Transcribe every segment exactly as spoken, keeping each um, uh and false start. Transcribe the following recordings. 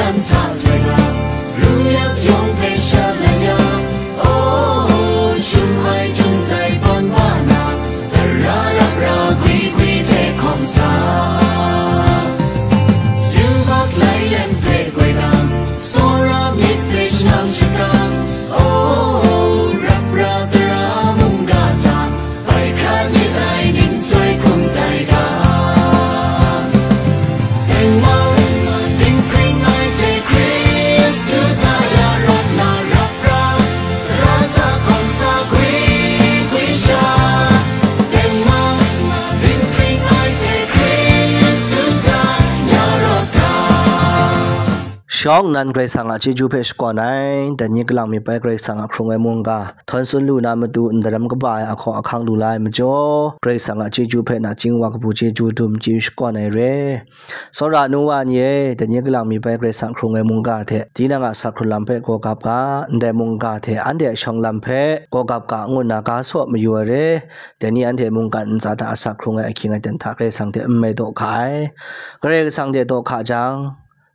Nta hte ga, ru yak yawng hpe sha la ya, o, shum ai jum tai ban ba na, tara rap ra gwi gwi hte hkawm sa. Yubak lai lem hpe goi dang, tsawra myit hpe shanang shakang, o, rap ra tara mungga hta, bai hkra myit ai ning chyoi hkum tai ga. Tengman, dinghpring ai hte Hkristu hta ya rawt na rap ra, tara hta hkawm sa gwi gwi sha. Tengman, dinghpring ai hte Hkristu hta ya rawt ga. Shawng nnan Karai Kasang a chyeju hpe shakawn ai, dai ni kalang mi bai Karai Kasang a hkrung ai mungga, htawn tsun lu na matu ndaram kaba ai ahkaw ahkang lu la ai majaw, Karai Kasang a chyeju hpe nachying wa kabu chyeju dum chyeju shakawn ai re. Tsawra nu wa ni e, dai ni kalang mi bai Karai Kasang hkrung ai mungga hte, tinang a asak hkrun lam hpe gaw gap ga, ndai mungga hte anhte a shawng lam hpe gaw gap ga ngu nna ga saw mayu ai re. Dai ni anhte mungkan ntsa hta asak hkrung ai ahkying aten hta Karai Kasang hte n mai daw hka ai. Karai Kasang hte daw hka jang,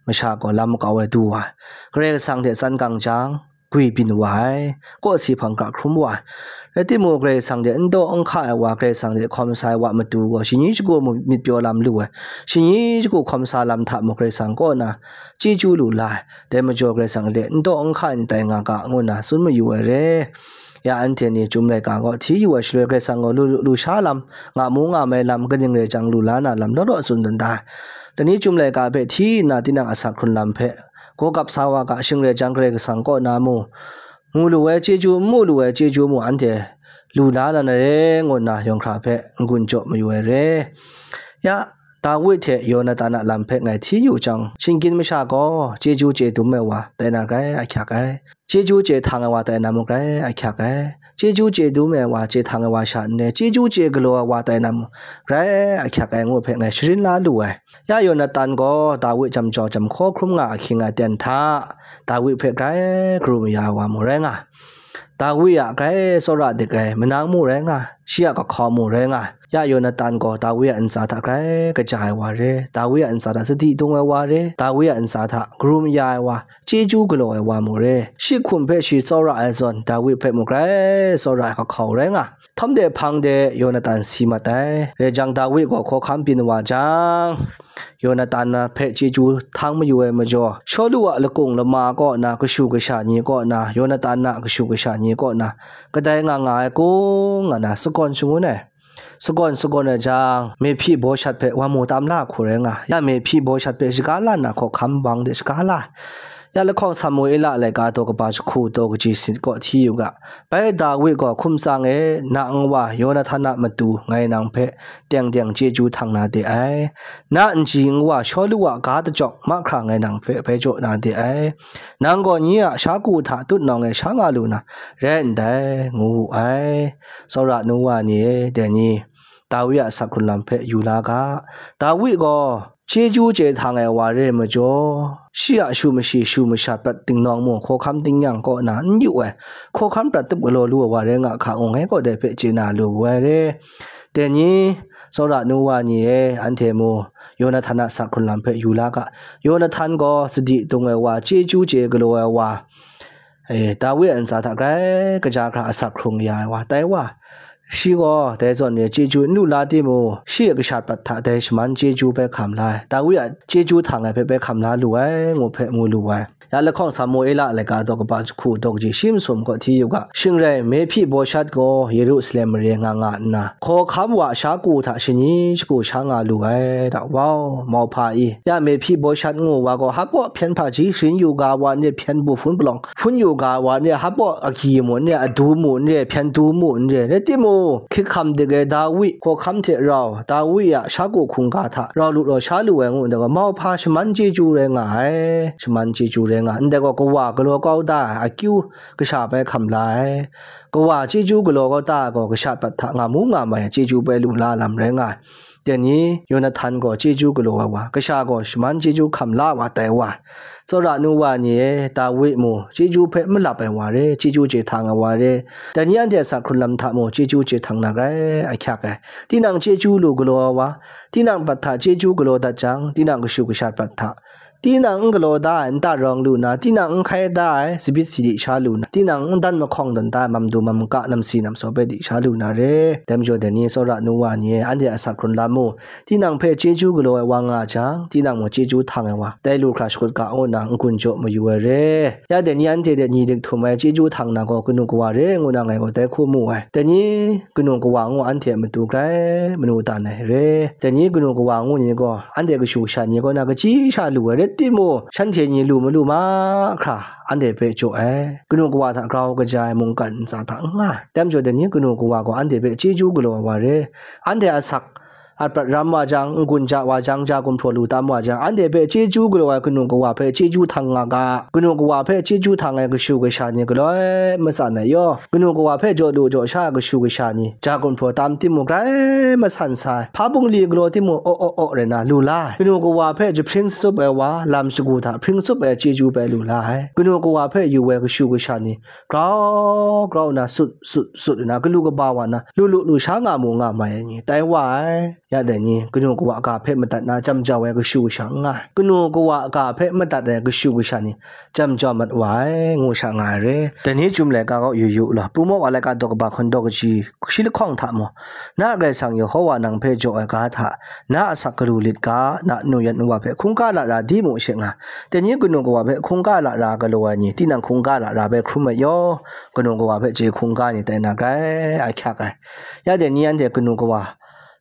masha gaw lam makau ai du wa ai. Karai Kasang hte tsan gang jang, gwi byin wa ai, kawsi hpang hkra hkrum wa ai. Rai timung, Karai Kasang hte n daw n hka ai wa, Karai Kasang hte hkawm sa ai wa matu gaw, shani shagu mu myit pyaw lam lu ai, shani shagu hkawm sa lam hta mung Karai Kasang kaw na chyeju lu la ai. Dai majaw Karai Kasang hte n daw n hka ai ni tai nga ga, ngu nna tsun mayu ai re. Ya anhte ni Chyum laika gaw hti yu ai shaloi, Karai Kasang gaw lu, lu sha lam, nga mu nga mai lam, kaning rai jang lu la na lam, law law tsun dan da ai. Dai ni Chyum laika hpe hti nna tinang asak hkrun lam hpe gaw gap sa wa ga, shing rai jang Karai Kasang kaw na mu, mu lu ai chyeju, n mu lu ai chyeju mu anhte lu la na na re, ngu nna yawng hkra hpe n-gun jaw mayu ai re. Ya, Dawi hte Yonatan a lam hpe ngai hti yu jang, shinggyim masha gaw chyeju chye dum ai wa tai na grai ahkyak ai. Chyeju chye htang ai wa tai na mung grai ahkyak ai. Chyeju chye dum ai wa, chye htang ai wa sha n re, chyeju chye galaw ai wa tai na mung grai ahkyak ai ngu hpe ngai sharin la lu ai. Ya Yonatan gaw Dawi jam jau jam hkaw hkrum nga ahkying aten hta, Dawi hpe grai karum ya ai wa mung rai nga ai. Dawi a grai tsawra dik ai manang mung rai nga ai, shi a kahkawng mung rai nga ai. Ya Yonatan gaw Dawi a ntsa hta grai kaja ai wa re, Dawi a ntsa hta sadi dung ai wa re, Dawi a ntsa hta karum ya ai wa, chyeju galaw ai wa mung re. Shi hkum hpe shi tsawra ai zawn, Dawi hpe mung grai tsawra ai kahkawng rai nga ai. Htam de hpang de Yonatan si mat ai. Rai jang, Dawi gaw hkawhkam byin wa jang, Yonatan hpe chyeju htang mayu ai majaw, Shawlu a lakung lama kaw na, kashu kasha ni kaw na, Yonatan a kashu kasha ni kaw na, kadai nga nga ai kung nga na, sagawn shangun ai. Sagawn, sagawn ai jang, Mehpi Bawshat hpe wa mu tam la hku rai nga ai. Ya Mehpi Bawshat hpe shaga la nna, hkawhkam bang de shaga la ai. Ya lahkawng Samuela laika daw kaba jahku daw kaji sanit kaw hti yu ga, bai Dawi gaw hkum tsang e, na nwa Yonatan a matu ngai nang hpe teng teng chyeju htang na de ai. Na nji nwa Shawlu a ga dachyawk mahkra ngai nang hpe bai jaw na de ai. Nang gaw nye a sha ku hta tutnawng e sha nga lu na, rai ndai, ngu wu ai. Tsawra nu wa ni e, dai ni, Dawi a asak hkrun lam hpe yu la ga. Dawi gaw chyeju chye htang ai wa re ai majaw, shi a shu mashi, shu masha prat tingnawng mung, hkawhkam tingnyang kaw na n yu ai, hkawhkam prat tup galaw lu ai wa rai nga hka, ngu ngai gaw dai hpe chye na lu wu ai re. Dai ni, tsawra nu wa ni e, anhte mung Yonatan a asak hkrun lam hpe yu la ga. Yonatan gaw sadi dung ai wa, chyeju chye galaw ai wa, e, Dawi a ntsa hta grai kaja hkra asak hkrung ya ai wa, tai wa. Shi gaw dai zawn ni chyeju n lu la timung, shi a kasha prat hta dai shaman chyeju bai hkam la ai, Dawi a chyeju htang ai hpe bai hkam la lu ai, ngu hpe mu lu ai. Ya lahkawng Samuela laika daw kaba jahku daw kaji shi masum kaw hti yu ga, shing rai, Mehpi Bawshat gaw Yerusalem mare nga nga nna, hkawhkam wa sha ku hta shani shagu sha nga lu ai, da wau, mauhpa i. Ya Mehpi Bawshat ngu wa gaw, hpaw hpyen hpaji sharin yu ga wa n re, hpyen bu hpun palawng hpun yu ga wa n re, hpaw agyi mu n re, adu mu n re, hpyen du mu n re, rai timung, hkrikhkam dik ai Dawi hkawhkam hte rau, Dawi a sha ku hkungga hta rau lu rau sha lu ai ngu ndai gaw, mauhpa shaman chyeju rai nga ai, shaman chyeju rai nga ai, ndai gaw kawa galaw kau da ai akyu kasha bai hkam la ai, kawa chyeju galaw kau da ai gaw kasha prat hta nga mu nga mai ai chyeju bai lu la lam rai nga ai. Dai ni, Yonatan gaw chyeju galaw ai wa, kasha gaw shaman chyeju hkam la wa tai wa. Tsawra nu wa ni e, Dawi mung chyeju hpe malap ai wa re, chyeju chye htang ai wa re, dai ni anhte a asak hkrun lam hta mung chyeju chye htang na grai ahkyak ai. Tinang chyeju lu galaw ai wa, tinang prat hta chyeju galaw dat jang, tinang kashu kasha prat hta Tinang n galaw da ai nta rawng lu na, tinang n hkai da ai sabit sadi sha lu na, tinang n dan mahkawng dan da ai mam du mam ka namsi namsaw hpe di sha lu na re. Dai majaw dai ni tsawra nu wa ni e, anhte a asak hkrun lam mu, tinang hpe chyeju galaw ai wa nga jang, tinang mung chyeju htang ai wa, dai lu hkra shakut ga ngu na n-gun jaw mayu ai re. Ya dai ni anhte de ni dik htum ai chyeju htang na gaw kanu kawa re ngu na ngai gaw dai hku mu ai. Dai ni kanu kawa ngu anhte a matu grai manu tan ai re. Dai ni kanu kawa ngu ni gaw anhte kashu kasha ni kaw na kaji sha lu ai rai timung, shanhte ni lu malu mahkra anhte hpe jaw ai. Kanu kawa hta grau kaja ai mungkan ntsa hta n nga ai. Dai majaw dai ni kanu kawa gaw anhte hpe chyeju galaw ai wa re. Anhte asak at prat ram wa jang, n-gun ja wa jang, ja gumhpraw lu tam wa jang, anhte hpe chyeju galaw ai kanu kawa hpe chyeju htang nga ga, kanu kawa hpe chyeju htang ai kashu kasha ni galoi matsan ai yaw, kanu kawa hpe jaw lu jaw sha ai kashu kasha ni, ja gumhpraw tam timung grai masan sa ai, hpa bungli galaw timung aw aw aw rai na lu la ai, kanu kawa hpe jahpring tsup ai wa, lam shagu hta hpring tsup ai chyeju bai lu la ai, kanu kawa hpe yu ai kashu kasha ni, grau grau na sut sut sut na, galu kaba wa na, lu lu lu sha nga mu nga mai ai ni, tai wa ai. Ya dai ni, kanu kawa ga hpe madat na jam jau ai kashu kasha n nga ai. Kanu kawa ga hpe madat ai kashu kasha ni jam jau mat wa ai, ngu sha nga ai re. Dai ni chyum laika gaw yu yu law, Pru Maw Wa laika daw kaba hkun daw kaji shi lahkawng hta mung, na Karai Kasang Yehova nang hpe jaw ai ga hta, na asak galu lit ga, na nu yan nu wa hpe hkungga lara di mu she nga. Dai ni kanu kawa hpe hkungga lara galaw ai ni, tinang hkungga lara bai hkrum ai yaw, kanu kawa hpe chye hkungga ni tai na grai ahkyak ai. Ya dai ni anhte kanu kawa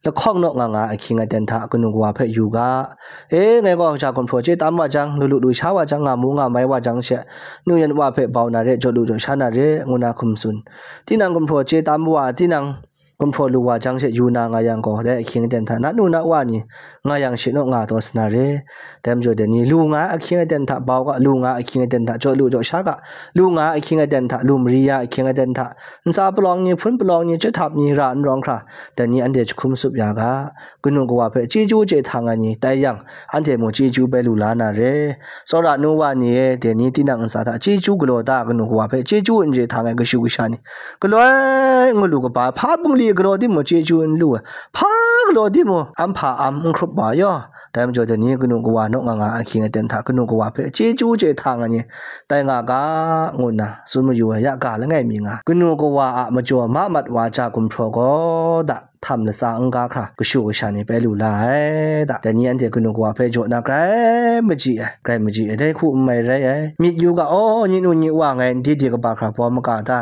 lahkawng naw nga nga ahkying aten hta kanu kawa hpe yu ga. E, ngai gaw ja gumhpraw chye tam wa jang, lu lu lu sha wa jang, nga mu nga mai wa jang she, nu yan wa hpe bau na re, jaw lu jaw sha na re, ngu na hkum tsun. Tinang gumhpraw chye tam wa, tinang gumhpraw lu wa jang she yu na nga yang gaw, dai ahkying aten hta na nu na wa ni nga yang she naw nga taw sa na re. Dai majaw dai ni, lu nga ai ahkying aten hta bau ga, lu nga ai ahkying aten hta jaw lu jaw sha ga, lu nga ai ahkying aten hta, lu mari ya ai ahkying aten hta, ntsa palawng ni, hpun palawng ni, chyahtum ni, ra n rawng hkra, dai ni anhte jahkum tsup ya ga, kanu kawa hpe chyeju chye htang ai ni, tai yang, anhte mung chyeju bai lu la na re. Tsawra nu wa ni e, dai ni tinang ntsa hta chyeju galaw da, kanu kawa hpe chyeju n chye htang ai kashu kasha ni, galoi n galu kaba, hpa bungli galaw timung chyeju n lu ai, hpa galaw timung am hpa am n hkrup wa yaw. Dai majaw dai ni kanu kawa naw nga nga ahkying aten hta kanu kawa hpe chyeju chye htang ai ni, tai nga ga, ngu nna tsun mayu ai, ya ga langai mi nga, kanu kawa a majaw ma mat wa ja gumhpraw gaw da, htam latsa n-ga hkra kashu kasha ni bai lu la ai da. Dai ni anhte kanu kawa hpe jaw na grai maji ai, grai maji ai, dai hku n mai rai ai. Myit yu ga, aw, nye nu nye wa ngai n di di kaba hkra bawm maga da,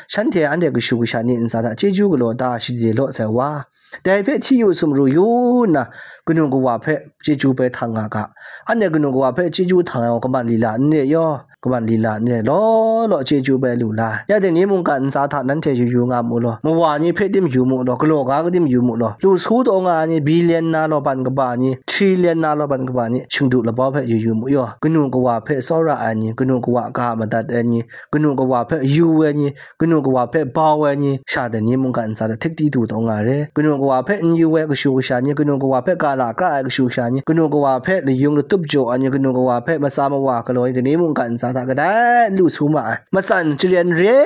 shanhte anhte kashu kasha ni ntsa hta chyeju galaw da, shade law sai wa, dai hpe hti yu sumru yu nna, kanu kawa hpe chyeju bai htang nga ga. Anhte kanu kawa hpe chyeju htang ai gaw kaman lila n re yaw, kaman lila n re, law law chyeju bai lu la. Ya dai ni mungkan ntsa hta nanhte yu yu nga mu law, mawa ni hpe tim yu mu law, galaw ga tim yu mu law, lu su taw nga ai ni, billion na law ban kaba ni, trillion na law ban kaba ni, shingdu labau hpe yu yu mu yaw, kanu kawa hpe tsawra ai ni, kanu kawa ga madat ai ni, kanu kawa hpe yu ai ni, kanu kawa hpe bau ai ni, sha dai ni mungkan ntsa hta htik di du taw nga ai re. Kanu kawa hpe n yu ai kashu kasha ni, kanu kawa hpe ga la kra ai kashu kasha ni, kanu kawa hpe layung latup jaw ai ni, kanu kawa hpe matsa mawa galaw ai ni, dai ni mungkan ntsa hta kadai n lu su ma ai. Matsan charen re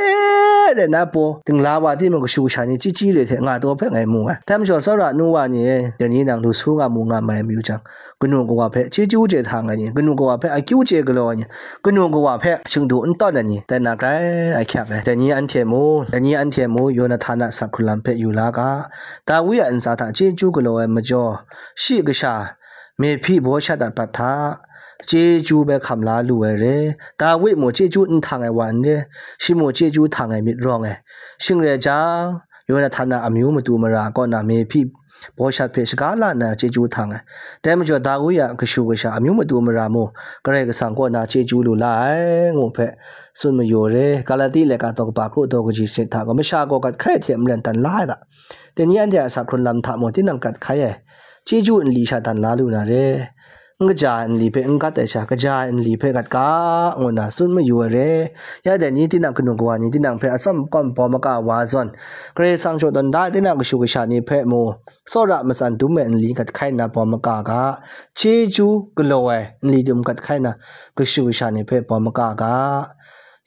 rai na paw, dingla wa timung kashu kasha ni chyi chyi re hte nga taw hpe ngai mu ai. Dai majaw tsawra nu wa ni e, dai ni nang lu su nga mu nga mai mayu jang, kanu kawa hpe chyeju chye htang ai ni, kanu kawa hpe akyu chye galaw ai ni, kanu kawa hpe shingdu n tawn ai ni, tai na grai ahkyak ai. Dai ni anhte mu, dai ni anhte mu, Yonahtan a asak hkrun lam hpe yu la ga. Dawi a ntsa hta chyeju galaw ai majaw, shi kasha Mehpi Bawshat a prat hta chyeju bai hkam la lu ai re. Dawi mung chyeju n htang ai wa n re, shi mung chyeju htang ai myit rawng ai. Shing rai jang, Yonahtan a amyu matu mara kaw na Mehpi Bawshat hpe shaga la nna chyeju htang ai. Dai majaw Dawi a kashu kasha amyu matu mara mung Karai Kasang kaw na chyeju lu la ai, ngu hpe tsun mayu re. Galati laika daw kaba kru daw kaji sanit hta gaw, masha gaw gat hkai hte maren dan la ai hta, dai ni anhte a asak hkrun lam hta mung tinang gat hkai ai chyeju nli sha dan la lu na re. N kaja ai nli hpe n gat ai sha, kaja ai nli hpe gat ga, ngu nna tsun mayu ai re. Ya dai ni tinang kanu kawa ni tinang hpe atsawm kawm bawm maga wa zawn, Karai Kasang jaw tawn da ai tinang kashu kasha ni hpe mung, tsawra matsan dum ai nli gat hkai nna bawm maga ga, chyeju galaw ai nli dum gat hkai nna kashu kasha ni hpe bawm maga ga,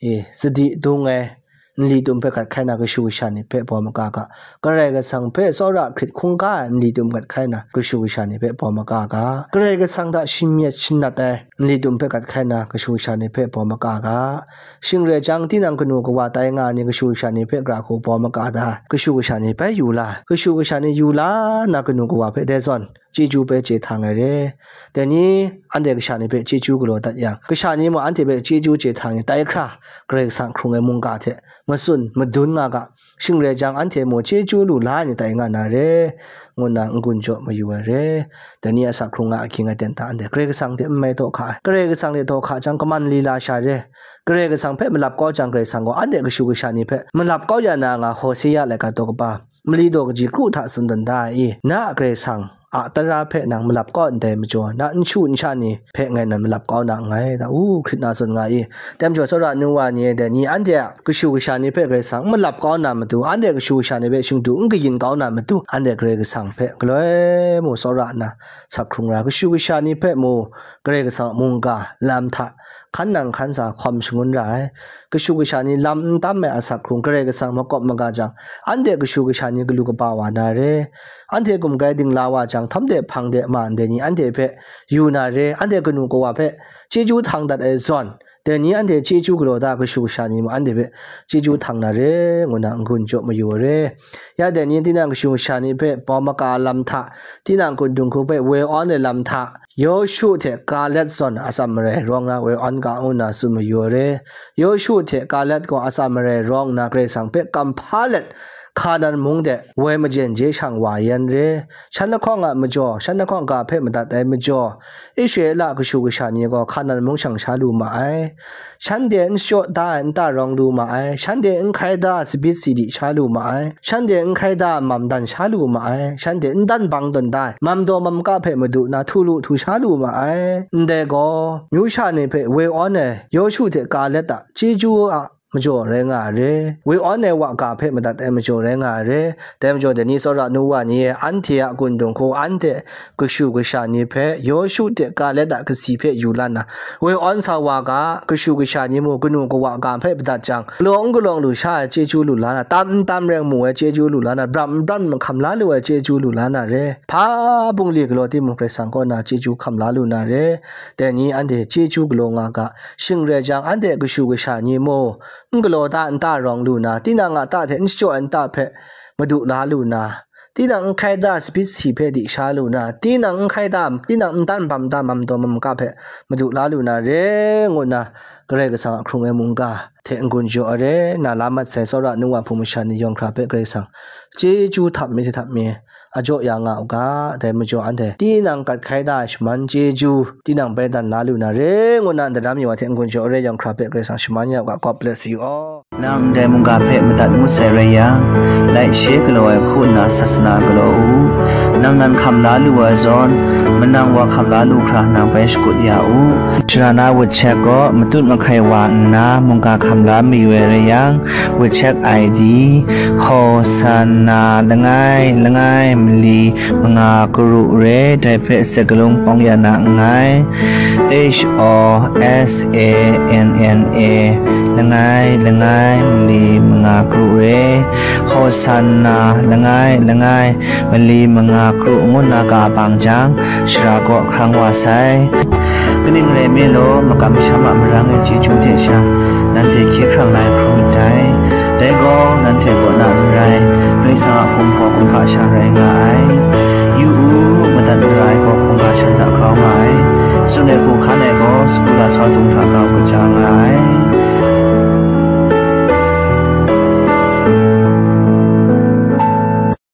e, sadi dung ai, nli tum hpe gat hkai na kashu kasha ni hpe baw maka ga, Karai Kasang hpe tsawra hkrit hkungga ai nli tum gat hkai na kashu kasha ni hpe baw maka ga, Karai Kasang hta shingyet shinat ai nli tum hpe gat hkai na kashu kasha ni hpe baw maka ga, shing rai jang, tinang kanu kawa tai nga ai ni kashu kasha ni hpe gra hku baw maka da, kashu kasha ni bai yu la, kashu kasha ni yu la na kanu kawa hpe dai zawn, chyeju bai chye htang ai re. Dai ni anhte kasha ni hpe chyeju galaw dat yang, kasha ni mung anhte hpe chyeju chye htang yang, tai hkra Karai Kasang hkrung ai mungga hte matsun madun nga ga, shing rai jang, anhte mung chyeju lu la ai ni tai nga na re, ngu nna n-gun jaw mayu ai re. Dai ni a asak hkrung nga ahkying aten hta anhte Karai Kasang hte n mai taw hka ai. Karai Kasang hte taw hka jang, kaman lila sha re. Karai Kasang hpe malap kau jang, Karai Kasang gaw anhte kashu kasha ni hpe malap kau ya na nga Hosea laika daw kaba mali daw kaji kru hta tsun dan da ai i, na a Karai Kasang a tara hpe nang malap kau ndai majaw, na nshu nsha ni hpe ngai nan malap kau na nngai, da u hkrit na tsun nga i. Dai majaw, tsawra nu wa ni e, dai ni anhte a kashu kasha ni hpe Karai Kasang n malap kau na matu, anhte kashu kasha ni hpe shingdu n kayin kau na matu, anhte Karai Kasang hpe galoi mu tsawra nna sak hkrung ra, kashu kasha ni hpe mu Karai Kasang a mungga lam hta hkan nang hkan sa hkawm shangun ra ai. Kashu kasha ni lam n tam ai asak hkrung Karai Kasang makawp maga jang, anhte kashu kasha ni galu kaba wa na re. Anhte gumgai dingla wa jang, htawm de hpang de ma ndai ni anhte hpe yu na re. Anhte kanu kawa hpe chyeju htang dat ai zawn, dai ni anhte chyeju galaw da, kashu kasha ni mung anhte hpe chyeju htang na re, ngu na n-gun jaw mayu ai re. Ya dai ni tinang kashu kasha ni hpe baw maka lam hta, tinang kundung hku hpe woi awn ai lam hta, Yawshu hte Kaleb zawn atsam marai rawng na woi awn ga, ngu nna tsun mayu ai re. Yawshu hte Kaleb gaw atsam marai rawng nna Karai Kasang hpe kam hpa let, Hkanan mung de woi majen je shang wa yan re. Shan lahkawng a majaw, shan lahkawng ga hpe madat ai majaw, Israela kashu kasha ni gaw Hkanan mung shang sha lu ma ai. Shanhte n shachyaw da ai nta rawng lu ma ai. Shanhte n hkai da ai sabit sidi sha lu ma ai. Shanhte n hkai da ai mam dan sha lu ma ai. Shanhte n dan bang tawn da ai mam daw mam ka hpe madu na htu lu htu sha lu ma ai. Ndai gaw, myu sha ni hpe woi awn ai Yawshu hte Kaleb a chyeju a majaw rai nga ai re. Woi awn ai wa ga hpe madat ai majaw rai nga ai re. Dai majaw, dai ni tsawra nu wa ni e, anhte a kundung hku anhte kashu kasha ni hpe Yawshu hte Kaleb a kasi hpe yu la nna, woi awn sa wa ga, kashu kasha ni mung kanu kawa ga hpe madat jang, galaw n galawng lu sha ai chyeju lu la na, tam n tam reng mu ai chyeju lu la na, bram n bram mahkam la lu ai chyeju lu la na re. Hpa bungli galaw timung, Karai Kasang kaw na chyeju hkam la lu na re. Dai ni anhte chyeju galaw nga ga, shing rai jang, anhte kashu kasha ni mung, n galaw da ai nta rawng lu na, tinang a ta hte n shachyaw ai nta hpe madu la lu na, tinang n hkai da ai sabit si hpe di sha lu na, tinang n hkai da, tinang n dan bam da ai mam daw mam ka hpe madu la lu na re, ngu nna Karai Kasang a hkrung ai mungga hte n-gun jaw ai re. Na la mat sai tsawra nu wa hpung masha ni yawng hkra hpe Karai Kasang chyeju htap mi hte htap mi, a jaw ya nga u ga, dai majaw anhte tinang gat hkai da ai shaman chyeju, tinang bai dan la lu na re, ngu nna ndaram yu wa hte n-gun jaw ai re, yawng hkra hpe Karai Kasang shaman ya u ga. God bless you all. Nang ndai mungga hpe madat ngut sai rai yang, like, share galaw ai hku nna sasana galaw u. Nang nan hkam la lu ai zawn, manang wa hkam la lu hkra nang bai shakut ya u. Sharana WeChat gaw matut mahkai wa nna mungga hkam la mayu ai rai yang, WeChat I D, Hosanna langai langai mali manga karu re, dai hpe sek galung pawng ya na nngai. H O S A N N A langai langai mali manga karu re, Hosanna langai langai mali manga karu ngu nna ga bang jang, shara kaw hkrang wa sai. Kaning rai nme law, makam masham a marang e chyeju de sha, nanhte hkye hkrang la ai hkrum myit dai. Dai gaw, nanhte kaw na n rai, Karai Kasang a hkum gaw hkungga sha rai nga ai. Yu u, madat mara ai gaw hkungga shan hta grau nga ai. Tsun ai hku hkan ai gaw, sagu lasau dung hta grau kaja nga ai.